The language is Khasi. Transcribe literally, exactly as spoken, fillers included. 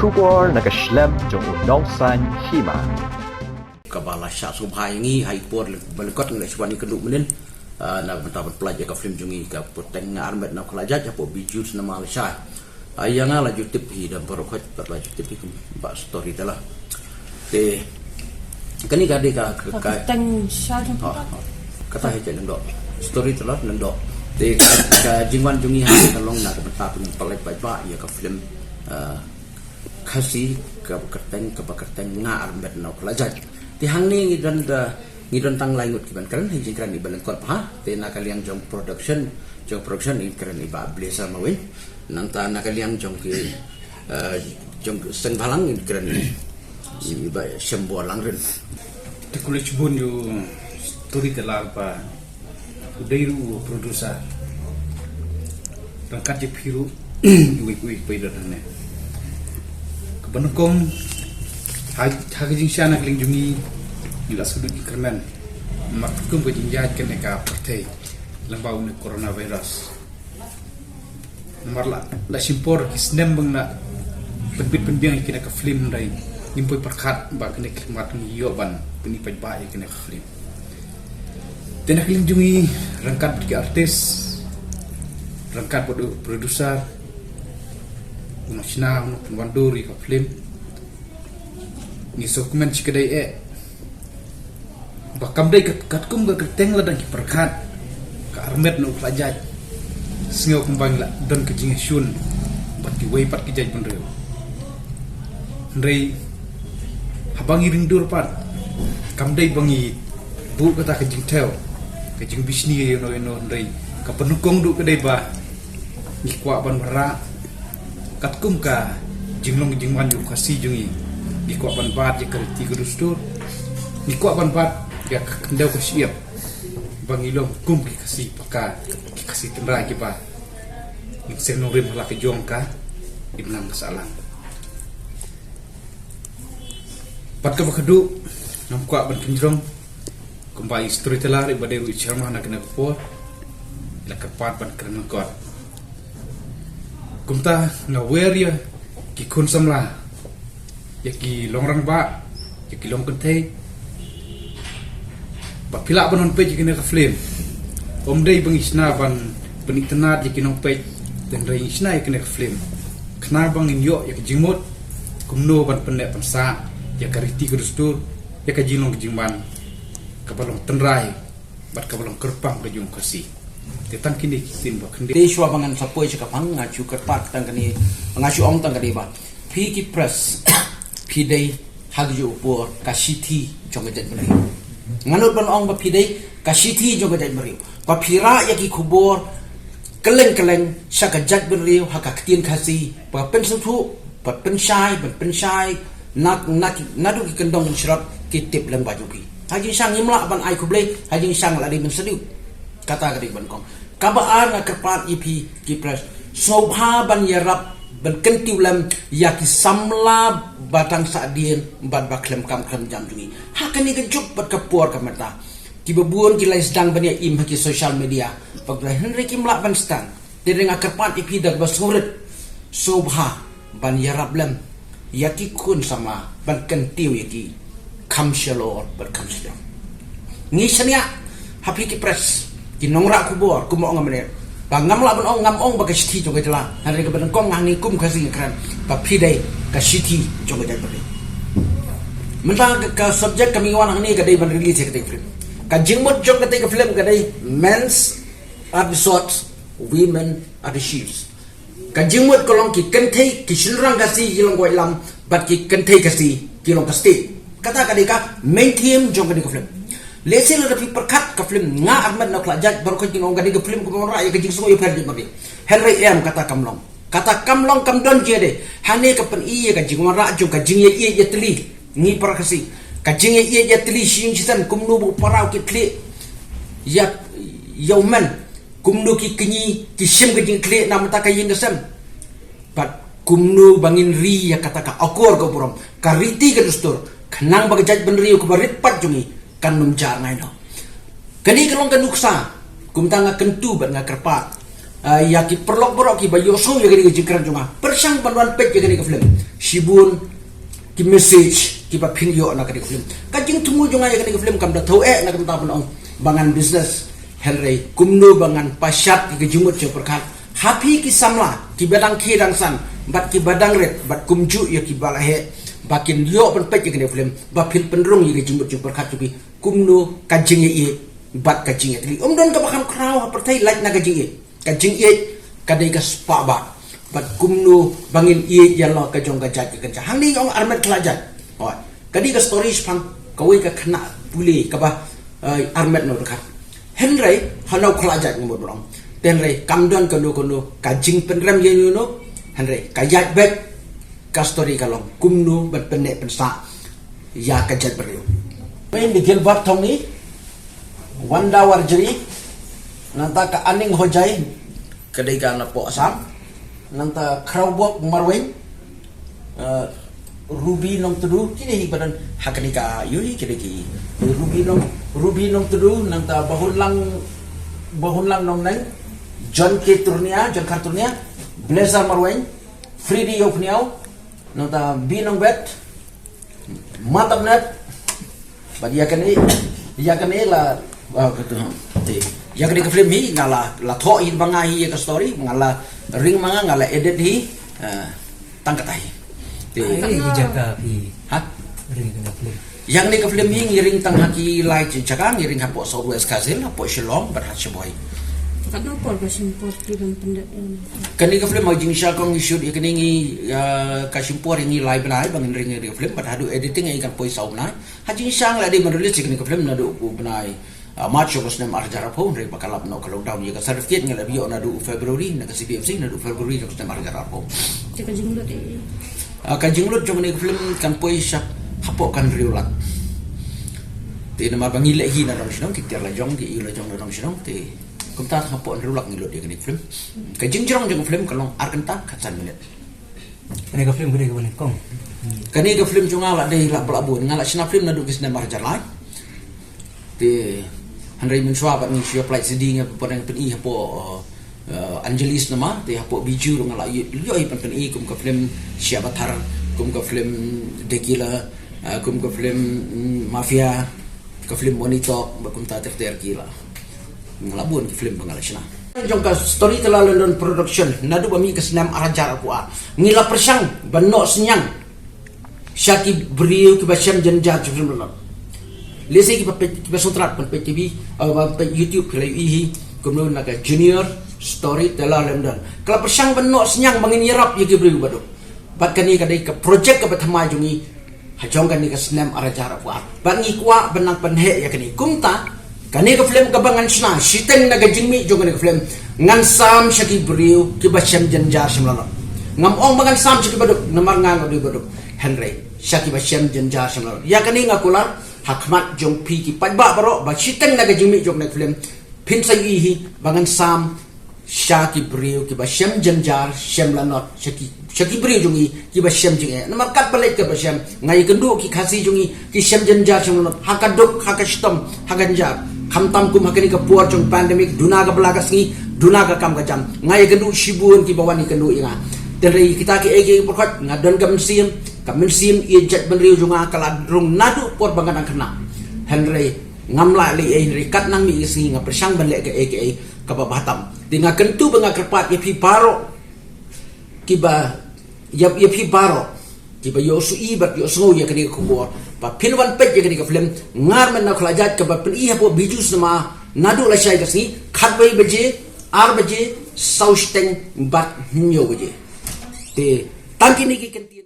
Khubor na ka shlem jong u nongsaiñ hima. Kaba la shah sngewbha ïa ngi ha i por ba lyngkot ngi la shu wan ïakynduh mynnin, ah, na ka bynta ban pynlait ïa ka film jong ngi, Ka Kyrteng Nga Armet na u Khlajait, hapoh Bijou Cinema lashai. Ah, ïa nga la ju tip hi da baroh khoit, bad la ju tip hi kum ba storyteller. Te kane ka dei ka, ka, ka Kyrteng sha jong ka, ah, kata hi ka Lyngdoh. Storyteller Lyngdoh. Te ka, ka jingwan jong ngi ha ka long na ka bynta ban pynlait paidbah ïa ka film, ah, Khasi, Ka Kyrteng, Kaba Kyrteng Nga Armet na u Khlajait. Te hangne ngi don da, ngi don tang lai ngut kiban kren, ha i jingkren iba lyngkot bha. Te na ka liang jong production, jong production ngi kren i Bah Blazer Mawei. Nangta na ka liang jong ki, eh, jong seng bhalang ngi kren i Bah Shembor Langrin. Te khublei shibun ïa u storyteller ba u dei ruh u producer. Ryngkat ïa phi ruh iwei pa iwei ba don hangne. Kaba nyngkong, ha, ha ka jingshah na ka liang jong ngi, ngi la sngewdon kyrmen namar katkum ka jingïaid kane ka pyrthei lyngba une u coronavirus. Namar la, la shim por ki snem ba ngi la pynbit pynbiang ïa kane ka film, hynrei ngim poi pyrkhat ba kane ka khmat ngi ïoh ban pyni paidbah ïa kane ka film. Te na ka liang jong ngi, ryngkat bad ki artist, ryngkat bad u producer, u nongshna, u nongpynwan dur ïa ka film, ngi sngewkmen shikatdei eh ba kam dei kat, katkum ka kyrteng la dang ki pyrkhat, Ka Armet na u Khlajait. Sngew kumba ngi la don ka jingshun bad kiwei pat ki jaitbynriew. Hynrei haba ngi ring dur pat, kam dei ba ngi buh kata ka jingthew, ka jingbishni ïano ïano, hynrei kaba nyngkong ruh ka dei ba ngi kwah ban wanrah katkum ka jinglong jingman jong u Khasi jong ngi. Ngi kwah ban bat ïa ka riti ka dustur. Ngi kwah ban bat ïa ka khyndew ka shyiap, ba ngi long kum ki Khasi paka, ki Khasi tynrai kiba ngin seng nongrim ha la ka jong ka imlang ka sahlang. Bad kaba khatduh, ngam kwah ban kynjrong, kumba i storyteller iba dei ruh i chairman ha kane ka por i la kyrpad ban kren lyngkot. Kumta nga wer ïa ki khun samla, ïa ki long rangbah, ïa ki long kynthei, ba phi lah ban wan peit ïa kane ka film. Ym dei ba ngi shna ban pynitynnad ïa ki nongpeit, hynrei ngi shna ïa kane ka film khnang ba ngin ïoh ïa ka jingmut kumno ban pynneh pynsah ïa ka riti ka dustur, ïa ka jinglong ka jingman kaba long tynrai bad kaba long kyrpang ka jong u Khasi. Te tang kine ki ktien ba khyndiat. Te shuwa ba ngan sa poi sha ka pang, nga shu kyrpad tang kane, nga shu ong tang kane ba phi ki press, phi dei ha kajuh ka por ka shithi jong ka jaitbynriew. Nga nud ban ong ba phi dei ka shithi jong ka jaitbynriew, ba phi rah ïa ki khubor kylleng kylleng sha ka jaitbynriew ha ka ktien Khasi, ba pynsngewthuh, ba pynshai, ba pynshai na, na, naduh ki kyndong sharai ki tip lyngba jong phi. Ha jingshisha ngim lah ban ai khublei, ha jingshisha la dei ban salute. Kata ka dei kaba nyngkong. Kaba ar, nga kyrpad ïa phi ki press, sngewbha ban ïarap ban kyntiew lem ïa ki samla ba dang sahdien bad ba khlem kam khlem jam jong ngi ha kane ka juk bad ka por ka mynta. Kiba bun ki la sdang ban ïa im ha ki social media, bad hynrei kim lah ban sdang. Te nga kyrpad ïa phi da kaba sngewrit, sngewbha ban ïarap lem ïa ki khun samla ban kyntiew ïa ki kham shalor bad kham shajrong. Ngi shaniah ha phi ki press, ki nongrah khubor, kumba ong nga mynne, ba ngam lah ban ong, ngam ong ba ka shithi jong ka jylla, hynrei kaba nyngkong hangne kum Khasi nga kren ba phi dei ka shithi jong ka jaitbynriew. Mynta ka, ka subject kaba ngi wan hangne ka dei ban release ïa katei ka film. Ka jingmut jong katei ka film ka dei Men's Are the Swords, Women Are the Shields. Ka jingmut ka long ki kynthei, ki shynrang Khasi ki long ka waitlam, bad ki kynthei Khasi ki long ka state. Kata ka dei ka main theme jong katei ka film. Lehse lada phi pyrkhat ka film Nga Armet na u Khlajait, baroh khoit kin ong ka dei ka film kaba wanrah ïa ka jingsngew ïapher jong ka jaitbynriew. Hynrei em, kata kam long. Kata kam long, kam don jingïadei. Hangne ka pyni ïa ka jingwanrah jong ka jingïaieit ïatylli. Ngi para Khasi, ka jingïaieit ïatylli shi ïing shi sem, kumno ba u para u kit khlieh ïa, ïa u men, kumno ki kñi ki shim ka jingkhlieh na bynta ka ïing ka sem. Bad kumno ba ngin ri ïa kata ka akor ka burom, ka riti ka dustur, khnang ba ka jaitbynriew kaba rit pat jong ngi kan ym jar ngai noh. Kane ka long ka nuksa, kumta nga kyntu bad nga kyrpad, ah, ïa ki paralok baroh kiba ïohsngew ïa kane ka jingkren jong nga, pyrshang ban wan peit ïa kane ka film. shibun ki message kiba phin ïoh na kane ka film. Ka jingthmu jong nga ïa kane ka film kam da thew eh na ka bynta ban ong ba ngan business, hynrei kumno ba ngan pashat ïa ka jingmut jingpyrkhat ha phi ki samla kiba dang khie dang san bad kiba dang rit bad kumjuh ïa kiba la heh ba kin ïoh ban peit ïa kane ka film, ba phin pynrung ïa ka jingmut jingpyrkhat jong phi kumno ka jingïeit bad ka jingïatylli. Ym don kaba kham khraw ha pyrthei lait na ka jingïeit. Ka jingïeit ka dei ka spah bah bad kumno ba ngin ïeit ïa la ka jong ka jait ka kynja. Hangne ong armet khlajait. Hooid. Ka dei ka story shaphang kawei ka khynnah pule kaba, eh, armet na u dkhar. Hynrei hano khlajait nga mut ban ong. Te hynrei kam don kano kano ka jingpynrem ïa uno. Hynrei ka ïaid beit ka story ka long kumno ban pynneh pynsah ïa ka jaitbynriew. Wei ni Gilbert Thongni, Wanda Warjri, nangta ka Aning Hojai, ka dei ka napoh Assam, nangta Khrawbok Marweng, eh, Ruby Nongtudu, kine hi ba don ha kane ka ïohi, kine ki Ruby Nong, Ruby Nongtudu, nangta Bahunlang, Bahunlang Nongneng, John K Turnia, John Kar Turnia, Blazer Marweng, Freddy Yopniau, nangta Bi Nongbet, Matapnet. Bad ïa kane, ïa kane la, ah, betul. Te, ïa kane ka film hi nga la, la thoh hi ba nga hi ïa ka story, nga la ring ma nga, nga la edit hi, eh, tang kata hi. Te. Ai, ïa ka jaka phi. Ha? Ring ka film. Ïa kane ka film hi ngi ring tang ha ki lai jaka, ngi ring hapoh South West Khasi Hills, hapoh Shillong bad ha Sheboygan. Katno por ka shim por phi ban pyndep ïa kane? Kane ka film ha jingshisha kong ngi shoot ïa kane ngi, ah, ka shim por ïa ngi lai bnai ba ngin ring ïa kane ka film bad haduh editing ïa ngi kan poi saw bnai. Ha jingshisha la dei ban release ïa kane ka film naduh u bnai, ah, March jong ka snem ar hajar arphew, hynrei ba ka lap noh ka lockdown. Ïa ka certificate ngi la ïoh naduh February na ka C P F C, naduh February jong ka snem ar hajar arphew. Te ka jinglut ïa, ah, ka jinglut jong kane ka film kan poi sha hapoh ka hynriew lak. Te namar ba ngi leh hi na dong shnong, ki tiar la jong, ki ïew la jong na dong shnong, te kumta hapoh hynriew lak ngi lut ïa kane ka film. Ka jingjrong jong ka film ka long ar kynta khatsan minit. Kane ka film ka dei kaba nyngkong. Kane ka film jong nga la dei la ba la bun, nga la shna film naduh ki snem ar hajar lai. Te hynrei mynshuwa bad ngi shu ïa pynlait C D nga pynpyni hapoh, eh, Angeles namar, te hapoh Bijou ruh nga la ïoh, ïoh hi pynpyni kum ka film Syiap Bathar, kum ka film The Killer, eh, kum ka film, mm, Mafia, ka film Money Talk, bad kumta ter ter ki la. Nga la bun ki film ba nga la shna. Jong ka Storyteller London Production, naduh ba mih ka snem ar hajar arphew ar. Ngi la pyrshang ban noh synñiang sha ki briew kiba shem jynjar jong film London. Lehse kiba peit, kiba sngewtynnat ban peit T V, eh, ban peit YouTube ki la ïohi hi, kumno na ka Junior Storyteller London. Ka la pyrshang ban noh synñiang ba ngin ïarap ïa ki briew ba duk. Bad kane ka dei ka project kaba thymmai jong ngi ha jong kane ka snem ar hajar arphew ar. Bad ngi kwah ban nang pynheh ïa kane. Kumta, kane ka film kaba ngan shna, shiteng na ka jingmih jong kane ka film, ngan sam sha ki briew kiba shem jynjar shem lanot. Ngam ong ba ngan sam sha ki baduk, namar nga nga dei baduk. Hynrei sha kiba shem jynjar shem lanot. Ïa kane nga kular ha khmat jong phi ki paidbah baroh, ba shiteng na ka jingmih jong kane ka film, phin sa ïohi hi ba ngan sam sha ki briew kiba shem jynjar shem lanot, sha ki, sha ki briew jong ngi kiba shem jingeh. Namar katba leit katba shem, nga ïakynduh ki Khasi jong ngi ki shem jynjar shem lanot ha ka duk, ha ka shitom, ha ka jynjar. Khamtam kum ha kane ka por jong pandemic, duna ka bylla ka sngi, duna ka kam ka jam. Nga ïakynduh shibun kiba wan ïakynduh ïa nga. Te hynrei kita kiei kiei ki pyrkhat, nga don ka mynsiem, ka mynsiem ïeit jaitbynriew jong nga ka la rung naduh por ba nga dang khynnah. Hynrei ngam lah leh ei, hynrei kat nang mih ka sngi nga pyrshang ban leh kaei kaei kaba bha tam. Te nga kyntu bad nga kyrpad ïa phi baroh kiba, ïa, ïa phi baroh kiba ïohsngew bad ïohsngew ïa kane ka khubor, ba phin wan peit ïa kane ka film Ngar Met Na Khlajait kaba pyni hapoh Bijou Cinema naduh lashai ka sngi, khatwei baje, ar baje, saw shiteng bad hynñiew baje. Te tang kine ki kyntien.